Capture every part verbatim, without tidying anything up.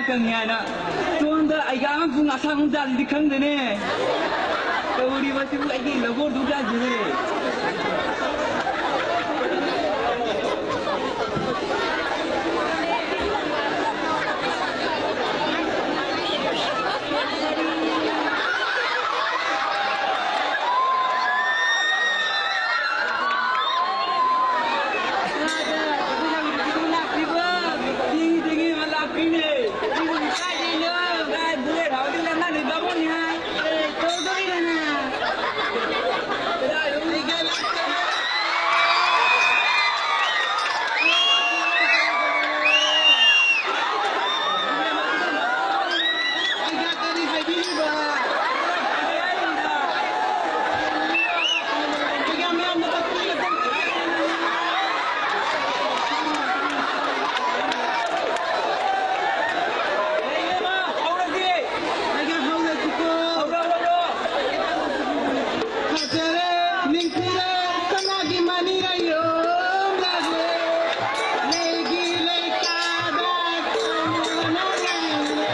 ꯈꯪꯉꯤ ꯍꯥꯏꯅ꯫ ꯁꯣꯝꯗ ꯑꯩꯒ ꯑꯉꯥꯡꯁꯨ ꯉꯁꯥ ꯉꯝꯖꯥꯁꯤꯗꯤ ꯈꯪꯗꯦꯅꯦ꯫ ꯇꯧꯔꯤꯕꯁꯤꯕꯨ ꯑꯩꯒꯤ ꯂꯧꯒꯣꯔꯗꯨ ꯀꯥꯏꯗꯦꯅꯦ꯫ ꯐꯖꯔꯦ, ꯅꯤꯡꯊꯤꯔꯦ, ꯁꯅꯥꯒꯤ ꯃꯅꯤꯔꯩ ꯌꯣꯝꯂꯕꯤ, ꯂꯩꯒꯤ ꯂꯩꯇꯥꯗ ꯀꯣꯟꯅꯅ ꯂꯩꯔꯦ,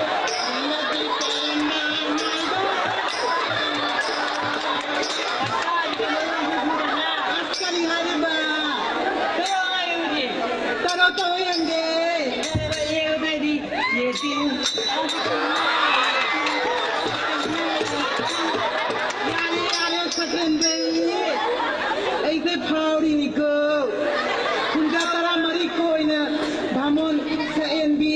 ꯂꯩꯒꯤ ꯀꯔꯝꯕ ꯃꯥꯏꯕ? ꯑꯁ, ꯀꯔꯤ ꯍꯥꯏꯔꯤꯕ? ꯇꯧꯔꯣ, ꯇꯧꯔꯣ, ꯌꯦꯡꯒꯦ꯫ ꯌꯥꯔꯦ, ꯌꯥꯔꯦ, ꯁꯀꯦꯟꯗꯩ꯫ ꯑꯩꯁꯦ ꯐꯥꯎꯔꯤꯅꯤꯀꯣ꯫ ꯀꯨꯟꯖꯥ ꯇꯔꯥꯃꯔꯤ ꯀꯣꯏꯅ ꯚꯥꯃꯣꯟ ꯁꯛꯍꯦꯟꯕꯤ,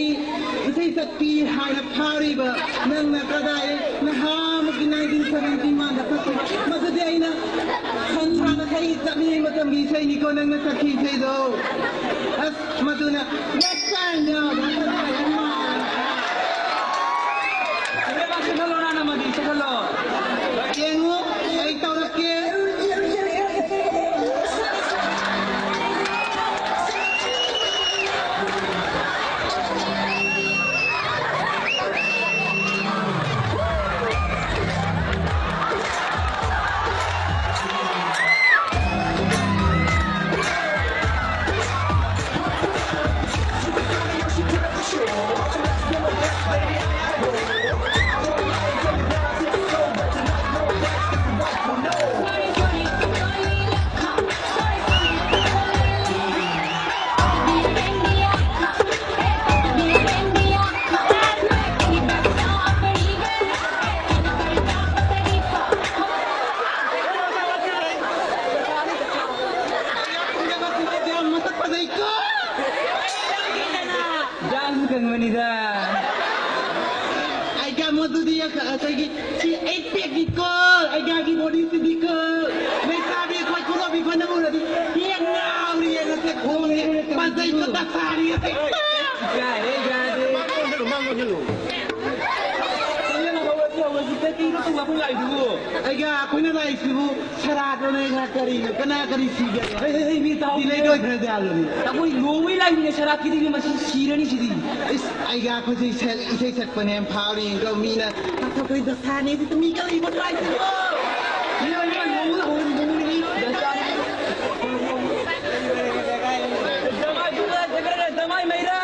ꯏꯁꯩ ꯁꯛꯄꯤ ꯍꯥꯏꯅ ꯐꯥꯎꯔꯤꯕ ꯅꯪꯅ ꯀꯗꯥꯏ ꯅꯍꯥꯃꯨꯛꯀꯤ nineteen seventy ꯃꯥꯟꯗ ꯁꯛꯈꯤꯕ? ꯃꯗꯨꯗꯤ ꯑꯩꯅ ꯁꯟ ꯁꯥꯅ ꯈꯩ ꯆꯠꯂꯤꯉꯩ ꯃꯇꯝꯒꯤ ꯏꯁꯩꯅꯤꯀꯣ ꯅꯪꯅ ꯁꯛꯈꯤ ꯏꯁꯩꯗꯣ꯫ ꯑꯁ, ꯃꯗꯨꯅ ꯋꯦꯁꯇꯔꯟꯗ ꯌꯦꯡꯉꯨ, ꯑꯩ ꯇꯧꯔꯛꯀꯦ꯫ ꯑꯩꯈꯣꯏꯒꯤ ꯁꯤ ꯑꯩꯠ ꯄꯦꯛꯅꯤꯀꯣ, ꯑꯩꯒꯤ ꯕꯣꯗꯤꯁꯤꯗꯤꯀꯣ, ꯂꯩꯁꯥꯕꯤ ꯑꯩꯈꯣꯏ ꯈꯨꯗꯣꯝꯕꯤ ꯑꯩꯈꯣꯏꯅ ꯎꯔꯗꯤ ꯌꯦꯡ ꯉꯥꯎꯔꯤ, ꯌꯦꯡꯉꯁꯦ ꯈꯣꯡꯁꯦ ꯄꯥꯟꯖꯩꯗꯣ ꯇꯛꯁꯥꯔꯤ ꯑꯁꯦ꯫ ꯌꯥꯔꯦ, ꯌꯥꯔꯦ꯫ ꯃꯥꯡ ꯑꯣꯟꯁꯤꯜꯂꯨ, ꯃꯥꯡ ꯑꯣꯟꯁꯤꯜꯂꯨ꯫ ꯀꯩꯅꯣ ꯍꯧꯒꯠꯁꯤ, ꯍꯧꯒꯠꯁꯤ, ꯀꯩꯅꯣ ꯇꯧꯕ ꯑꯩꯈꯣꯏ ꯂꯥꯛꯏꯗꯨꯕꯨ? ꯑꯩꯒ ꯑꯩꯈꯣꯏꯅ ꯂꯥꯛꯏꯁꯤꯕꯨ ꯁꯔꯥꯠꯂꯣꯅꯦ, ꯀꯔꯤꯅꯣ? ꯀꯅꯥ ꯀꯔꯤ ꯁꯤꯒꯦ? ꯍꯩ, ꯍꯩ, ꯍꯩ, ꯃꯤ ꯇꯥꯎ꯫ ꯁꯤ ꯂꯩꯗꯣꯏꯈ꯭ꯔꯗꯤ ꯍꯥꯏꯕꯅꯤ꯫ ꯑꯩꯈꯣꯏ ꯂꯨꯍꯣꯡꯕꯩ ꯂꯥꯛꯏꯅꯦ, ꯁꯔꯥꯠꯀꯤꯗꯤ ꯃꯁꯤ ꯁꯤꯔꯅꯤ ꯁꯤꯗꯤ꯫ ꯏꯁ, ꯑꯩꯒ ꯑꯩꯈꯣꯏꯁꯦ ꯏꯁꯩ, ꯏꯁꯩ ꯁꯛꯄꯅꯦ ꯐꯥꯎꯔꯤ, ꯑꯗꯣ ꯃꯤꯅ ꯇꯥꯊꯣꯛꯈ꯭ꯔꯦ, ꯗꯁꯥꯅꯤ꯫ ꯑꯗꯨ ꯃꯤ ꯀꯔꯤ ꯏꯕ ꯂꯥꯛꯏꯁꯤꯕꯣ? ꯃꯤ ꯑꯣꯏꯅ ꯂꯨꯍꯣꯡꯕ ꯂꯥꯛꯍꯧꯔꯤꯕꯅꯤ, ꯗꯁꯥꯅꯤ꯫ ꯖꯃꯥꯏ ꯄꯨꯔꯥ ꯖꯒꯔ ꯖꯃꯥꯏ ꯃꯩꯔꯥ꯫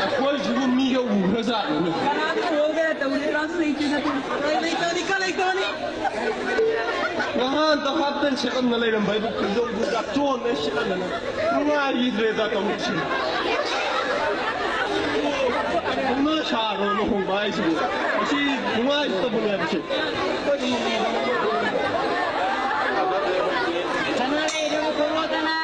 ꯑꯩꯈꯣꯏꯁꯤꯕꯨ ꯃꯤꯒ ꯎꯈ꯭ꯔꯖꯥꯠꯂꯣꯅꯦ? ꯀꯅꯥꯝꯇ ꯎꯍꯧꯗꯦ, ꯇꯧꯔꯤ ꯀꯅꯥꯝꯇ ꯂꯩꯇꯦ, ꯅꯠꯇꯦ꯫ ꯂꯩꯇꯕꯅꯤ, ꯀ ꯂꯩꯇꯕꯅꯤ꯫ ꯅꯍꯥꯟ ꯇ ꯍꯥꯞꯇꯅ ꯁꯦꯠꯂꯝꯅ ꯂꯩꯔꯝꯕ ꯍꯥꯏꯕꯨ ꯐꯩꯖꯣꯝꯗꯨ ꯆꯥꯛꯆꯣꯟꯅ ꯁꯦꯠꯂꯝꯗꯅ ꯅꯨꯡꯉꯥꯏꯈꯤꯗ꯭ꯔꯦꯗ ꯇꯧꯔꯤꯁꯤ꯫ ꯍꯧꯅ ꯁꯥꯔꯣ ꯂꯨꯍꯣꯡꯕ ꯍꯥꯏꯁꯤꯕꯨ꯫ ꯃꯁꯤ ꯅꯨꯡꯉꯥꯏꯇꯕꯅꯦ ꯍꯥꯏꯕꯁꯦ꯫ ꯀꯅꯥ ꯂꯩꯔꯤꯅꯣ? ꯊꯣꯛꯂꯛꯑꯣꯗꯅ꯫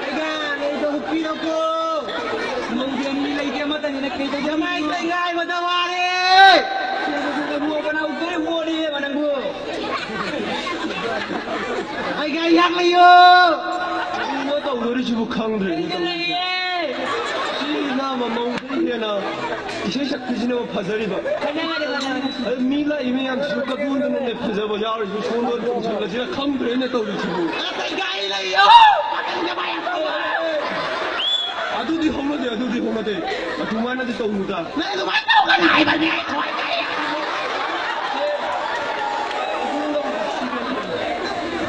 ꯑꯩꯒ ꯂꯩꯗꯣ ꯍꯨꯞꯄꯤꯔꯣꯀꯣ꯫ ꯃꯧꯗꯤ ꯑꯅꯤ ꯂꯩꯇꯦ, ꯑꯃꯠꯇꯅꯤꯅ ꯀꯩꯗꯧꯗꯦ? ꯃꯥꯏ ꯀꯩ ꯉꯥꯏꯕꯗ ꯋꯥꯔꯦ꯫ ꯅꯪꯕꯨ ꯀꯅꯥ ꯎꯗꯣꯏ? ꯍꯣꯔꯦꯕ ꯅꯪꯕꯨ꯫ ꯑꯩꯒ ꯑꯩꯍꯥꯛ ꯂꯩꯌꯣ꯫ ꯀꯔꯤꯅꯣ ꯇꯧꯗꯣꯔꯤꯁꯤꯕꯨ ꯈꯪꯗ꯭ꯔꯦꯅꯦ ꯇꯧꯔꯤꯁꯦ꯫ ꯁꯤ ꯏꯅꯥꯃ ꯃꯧꯗꯩ ꯍꯦꯟꯅ ꯏꯁꯩ ꯁꯛꯄꯤꯁꯤꯅ ꯐꯖꯔꯤꯕ꯫ ꯑꯗ ꯃꯤ ꯂꯥꯛꯏ ꯃꯌꯥꯝꯁꯤꯁꯨ ꯀꯗꯣꯟꯗꯅꯅꯦ ꯐꯖꯕ ꯌꯥꯎꯔꯤꯁꯤꯕꯨ ꯁꯣꯝꯗ ꯇꯧꯁꯤꯜꯂꯁꯤꯔ ꯈꯪꯗ꯭ꯔꯦꯅꯦ ꯇꯧꯔꯤꯁꯤꯕꯨ꯫ ꯑꯇꯩ ꯒꯥꯔꯤ ꯂꯩꯌꯣ꯫ ꯑꯗꯨꯗꯤ ꯍꯧꯅꯗꯦ, ꯑꯗꯨꯗꯤ ꯍꯧꯅꯗꯦ꯫ ꯑꯗꯨꯃꯥꯏꯅꯗꯤ ꯇꯧꯅꯨꯗ꯫ ꯅꯪ ꯑꯗꯨꯃꯥꯏꯅ ꯇꯧꯒꯅꯨ ꯍꯥꯏꯕꯅꯦ꯫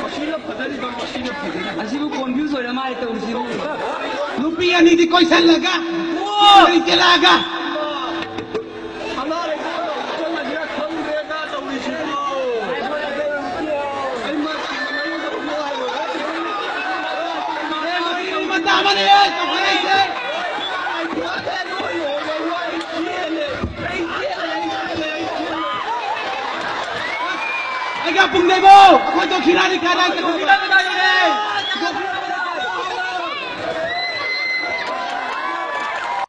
ꯃꯁꯤꯅ ꯐꯖꯔꯤꯕ, ꯃꯁꯤꯅ ꯐꯖꯔꯤꯕ꯫ ꯑꯁꯤꯕꯨ confuse ꯑꯣꯏꯔ ꯃꯥꯜꯂꯦ ꯇꯧꯔꯤꯁꯤꯕꯨ꯫ ꯅꯨꯄꯤ ꯑꯅꯤꯗꯤ ꯀꯣꯏꯁꯜꯂꯒ, ꯑꯣ! ꯒꯥꯔꯤ ꯆꯦꯜꯂꯛꯑꯒ꯫ ꯑꯅꯥ ꯂꯩꯇꯅ ꯆꯪꯉꯁꯤꯔ ꯈꯪꯗ꯭ꯔꯦꯗ ꯇꯧꯔꯤꯁꯤꯕꯨ꯫ ꯑꯩ ꯃꯥ ꯊꯦꯡꯅꯕ ꯇꯧꯕ ꯍꯥꯏꯔꯣꯏ꯫ ꯃꯇꯥ ꯑꯃꯅꯦ ꯇꯧꯈꯠꯂꯛꯏꯁꯦ꯫ ꯑꯩꯒ ꯄꯨꯡꯗꯩꯕꯣ, ꯑꯩꯈꯣꯏ ꯗꯣꯈꯤꯔꯥꯅꯤ ꯀꯥꯏꯅ꯫